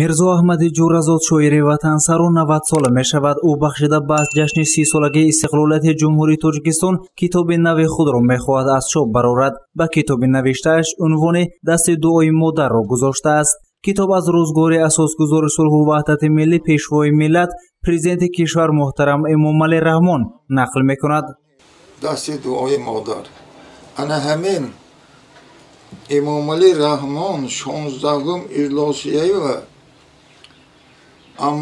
Мирзо Аҳмади Ҷӯразод шоири ватансару 90 сола мешавад. Ӯ бахшида ба ҷашни 30-солагии истиқлолияти Ҷумҳурии Тоҷикистон китоби нави худро мехоҳад аз чоп барорад. Ба китоби навиштааш унвони «Дасти дуои модарро» гузоштааст. Китоб аз рӯзгори асосгузори сулҳу ваҳдати миллӣ, пешвои миллат, президенти кишвар муҳтарам Эмомалӣ Раҳмон нақл мекунад. Дасти дуои модар. Ана ҳамин Эмомалӣ Раҳмон 16-ум иҷлосияева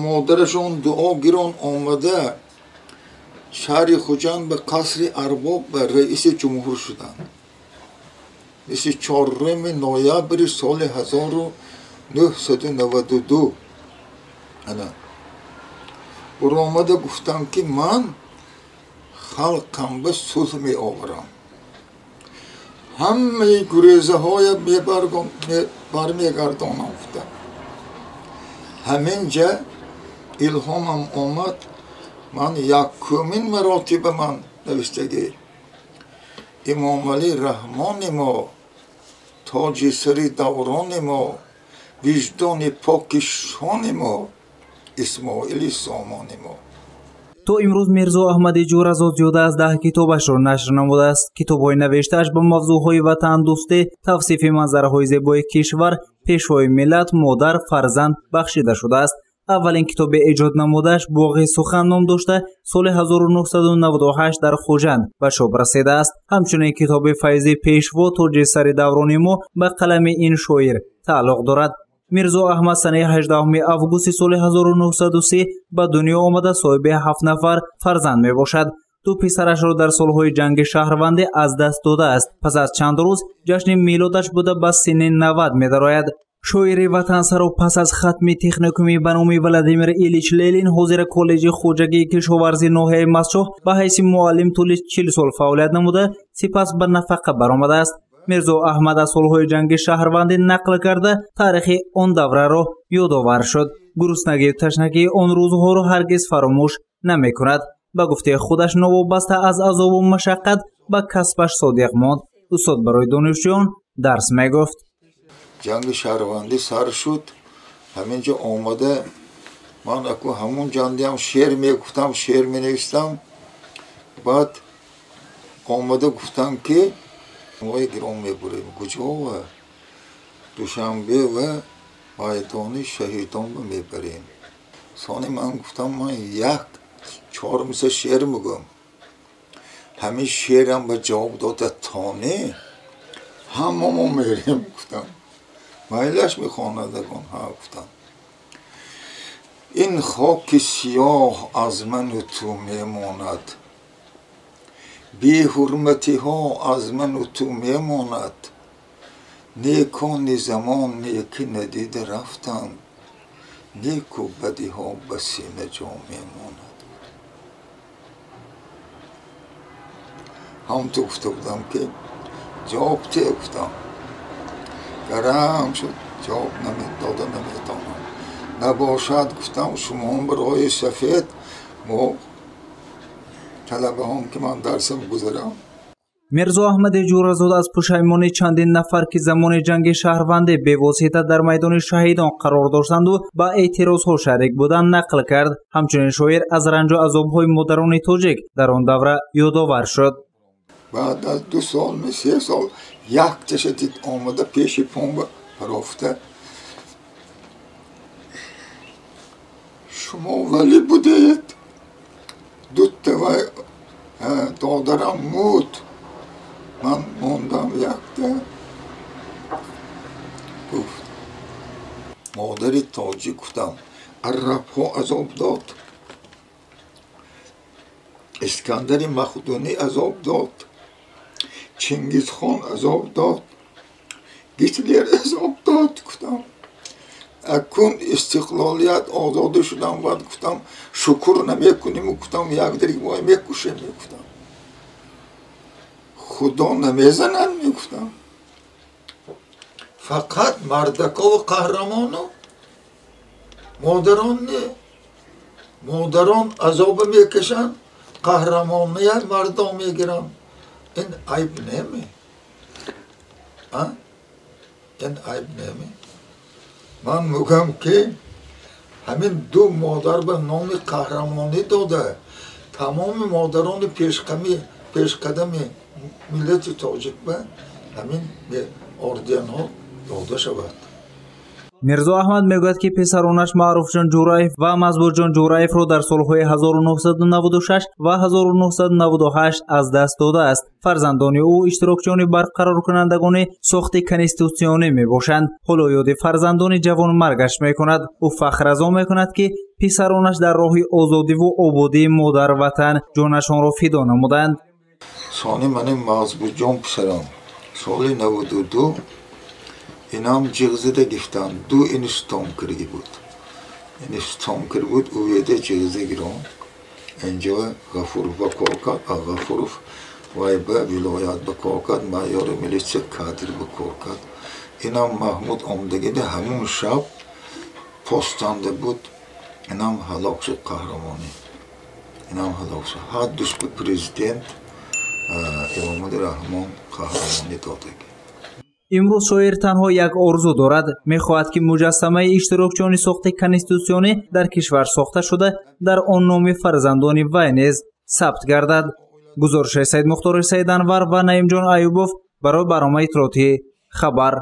модарашон дуо гирон омада шаҳри Хуҷанд ба қасри Арбоб ба раиси ҷумҳур шуданд. 24 ноябри соли 1992 ана буромада гуфтам, ки ман халқам ба сулҳ меоварам, ҳамаи гурезаҳоя бармегардонам гуфтам. Ҳамин ҷа илҳомам омад, ман якумин маротиба ман навиштагӣ Эмомалӣ Раҳмони мо, тоҷи сари даврони мо, виҷдони поки шони мо, Исмоили Сомони мо. То имрӯз Мирзо Аҳмади Ҷӯразод зиёда аз 10 китобашро нашр намудааст. Китобҳои навиштааш ба мавзӯъҳои ватандӯстӣ, тавсифи манзараҳои зебои кишвар, пешвои миллат, модар, фарзанд бахшида шудааст. Аввалин китоби эҷод намудааш «Боғи сухан» ном дошта, соли 1998 дар Хуҷанд ба чоп расидааст. Ҳамчунин китоби «Файзи пешво, тоҷи сари даврони мо» ба қалами ин шоир тааллуқ дорад. Мирзо Аҳмад санаи 18 августи соли 1903 ба дунё омада, соҳиби 7 нафар фарзанд мебошад. Ду писарашро дар солҳои ҷанги шаҳрвандӣ аз даст додааст. Пас аз чанд рӯз ҷашни милодаш буда ба синни 90 медарояд. Шоири ватансаро пас аз хатми техникуми ба номи Владимир Илич Ленин, ҳозира коллеҷи хоҷагии кишоварзии ноҳияи Мастчоҳ ба ҳайси муаллим тӯли 40 сол фаъолият намуда, сипас ба нафақа баромадааст. Мирзо Аҳмад аз солҳои ҷанги шаҳрвандӣ нақл карда, таърихи он давраро ёдовар шуд. Гуруснагию ташнагии он рӯзҳоро ҳаргиз фаромӯш намекунад. Ба гуфтаи худаш, новобаста аз азобу машаққат ба касбаш содиқ монд. Устод барои донишҷӯён дарс мегуфт. Ҷанги шаҳрвандӣ сар шуд, ҳамин ҷо омада ман аку ҳамун ҷандиам шеър мегуфтам, шеър менавистам. Баъд омада гуфтам, ки мои гирон мебурем. Куҷова? Душанбе ва майдони шаҳидонба мебарем. Сони ман гуфтам, ман як чормиса шеър мегӯям. Ҳамин шеърам ба ҷавоб дода тоне ҳама мо мерем гуфтам. Майлаш мехонадагон ҳа гуфтам. Ин хоки сиёҳ аз ману ту мемонад, беҳурматиҳо аз ману ту мемонад, некони замон некӣ надида рафтанд, неку бадиҳо ба сина ҷо мемонад. Ҳамту гуфта будам, ки ҷавоб те гуфтам. Гарам шуд, ҷавоб дода наметавонам. Набошад гуфтам, шумо барои сафед, мо талабаҳом ки ман дарсам гузарам. Мирзо Аҳмади Ҷӯразод аз пушаймони чандин нафар, ки замони ҷанги шаҳрвандӣ бевосита дар майдони шаҳидон қарор доштанду ба эътирозҳо шарик буданд, нақл кард. Ҳамчунин шоир аз ранҷу азобҳои модарони тоҷик дар он давра ёдовар шуд. Баъд аз 2 сол, 3 сол якташа дид омада пеши помба парофта. Шумо валӣ будед, дутта вай додарам муд, ман мондам якта. Гуфт модари тоҷик гуфтам, арабҳо азоб дод, Искандари Мақдунӣ азоб дод, Чингизхон азоб дод, Гитлер азоб дод гуфтам. Акун истиқлолият озодӣ шудам, баъд гуфтам шукр намекунем, гуфтам якдиги мо мекушем, мегуфтам. Худо намезанад, мегуфтам. Фақат мардакову қаҳрамону модарон не. Модарон азоба мекашанд, қаҳрамоният мардон мегиранд. Ин айб неме? Ин айб неме? Ман мегӯям, ки ҳамин ду модар ба номи қаҳрамонӣ дода, тамоми модарони пешқадами миллати тоҷик ба ҳамин орденҳо дода шавад. Мирзо Аҳмад мегӯяд, ки писаронаш Маъруфҷон Ҷураев ва Мазбурҷон Ҷураевро дар солҳои 1996 ва 1998 аз даст додааст. Фарзандони ӯ иштирокчиёни барқароркунандагони сохти конститутсионӣ мебошанд. Ҳоло ёди фарзандони ҷавонмаргаш мекунад. Ӯ фахр аз он мекунад, ки писаронаш дар роҳи озодиву ободии модар-ватан ҷонашонро фидо намуданд. Сони мани Мазбурҷон писарам соли 92 инам ҷиғзида гифтанд. Ду инистон кирги буд, инистон кир буд, УВД ҷиғза гирон. Инҷо Ғафуров ба кор кард, а Ғафуров вай ба вилоят ба кор кард, майори милитсия кадр ба кор кард. Инам Маҳмуд омдагида ҳамун шаб постанда буд, инам ҳалок шуд қаҳрамонӣ, инам ҳалок шуд. Ҳар душ ба президент Эмомали Раҳмон қаҳрамонӣ додагӣ. Имрӯз шоир танҳо як орзу дорад. Мехоҳад, ки муҷассамаи иштирокчиёни сохти конститутсионӣ дар кишвар сохта шуда, дар он номи фарзандони вай низ сабт гардад. Гузориши Саидмухтори Саиданвар ва Наимҷон Аюбов барои барномаи иттилоотии «Хабар».